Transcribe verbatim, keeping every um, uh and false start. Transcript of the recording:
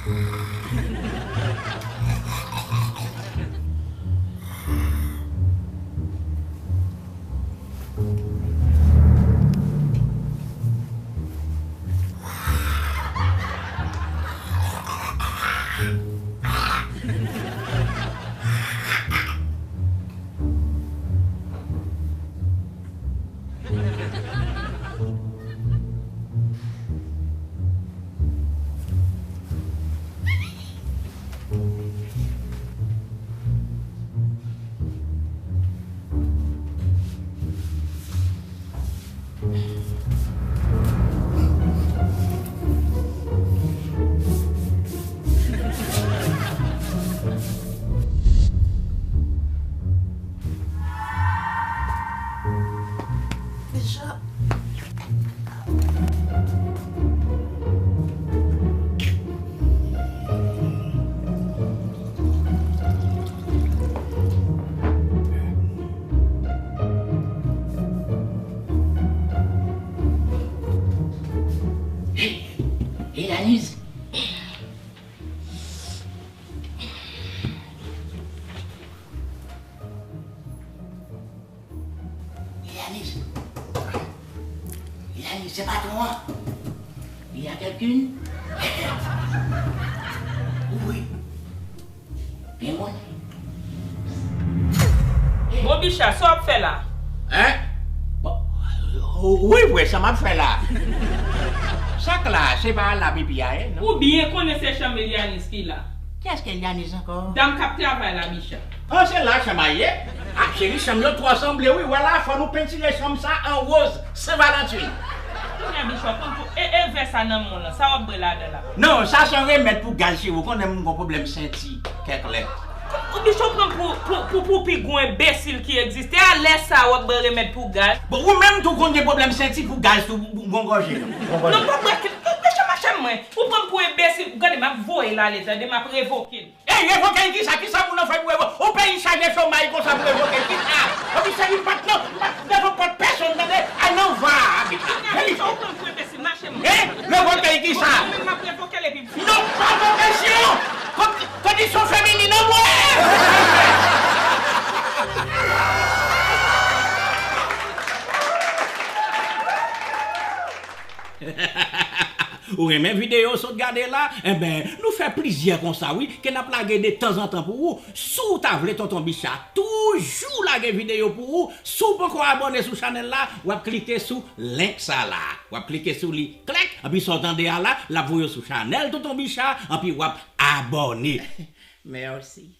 Deja. Hey, hey, Yanis. Yanis. Yanis, se patwon an. Il y a quelqu'une? Oui. Gen moun? Bon, Bicha, sa w ap fè la? Hein? Bon, wi, vre, sa m ap fè la. Sak la, se pa la pipi a ye, non? Ou byen konnen se chanm Elianis ki la. Kiyès ki Elianis ankò? Dam k ap travay la, Bicha. Oh, se la chanm a ye? Ah, cheri, chanm yo twò sanble, wi. Wè la, fò nou pentire chanm sa an woz, Sen Valantin. Kounye a, Bicha, pran pou, e, e vè sa nan men w lan, sa w ap bwè ladan la? Non, sa se yon remèd pou gaz, cheri. Ou konnen m gon pwoblèm senti, kèk lè. Ou Bicha, w pran pou, pou, pou, pou pi gwo enbesil ki egziste. A lè sa, w ap bwè remèd pou gaz? Bon, ou menm tou konn gen pwoblèm senti pou gaz tou, ou gon gòje, non? Non, pa bwè, Bicha, mache mwen. Ou pran m pou enbesil. Gade, m ap voye l ale, tande, m ap revoke l. Ey, revoke l kisa? Kisa moun nan fè pou revoke? Yon peyi chaje chomay konsa pou revoke l kisa? Epi se li m pa t nan, m pa t devan pòt pèsonn, tande? Al nan va a, Bicha. Kounye a, Bicha, ou pran m pou enbesil, mache mwen. Hein? Revoke l kisa? Mwen menm m ap revoke l epi m fini. Non, pa pran presyon! Kon-, kondisyon feminin an mwen! Ou renmen videyo w sot gade la? Enben, nou fè plizyè konsa wi, ke n ap lage de tanzantan pou ou. Si w ta vle Tonton Bicha toujou lage videyo pou ou, si w poko abòne sou chanèl la, w ap klike sou link sa la. W ap klike sou li, klèk, anpi sa w tande a la, l ap voye w sou chanèl Tonton Bicha, anpi w ap abòne. Mèsi.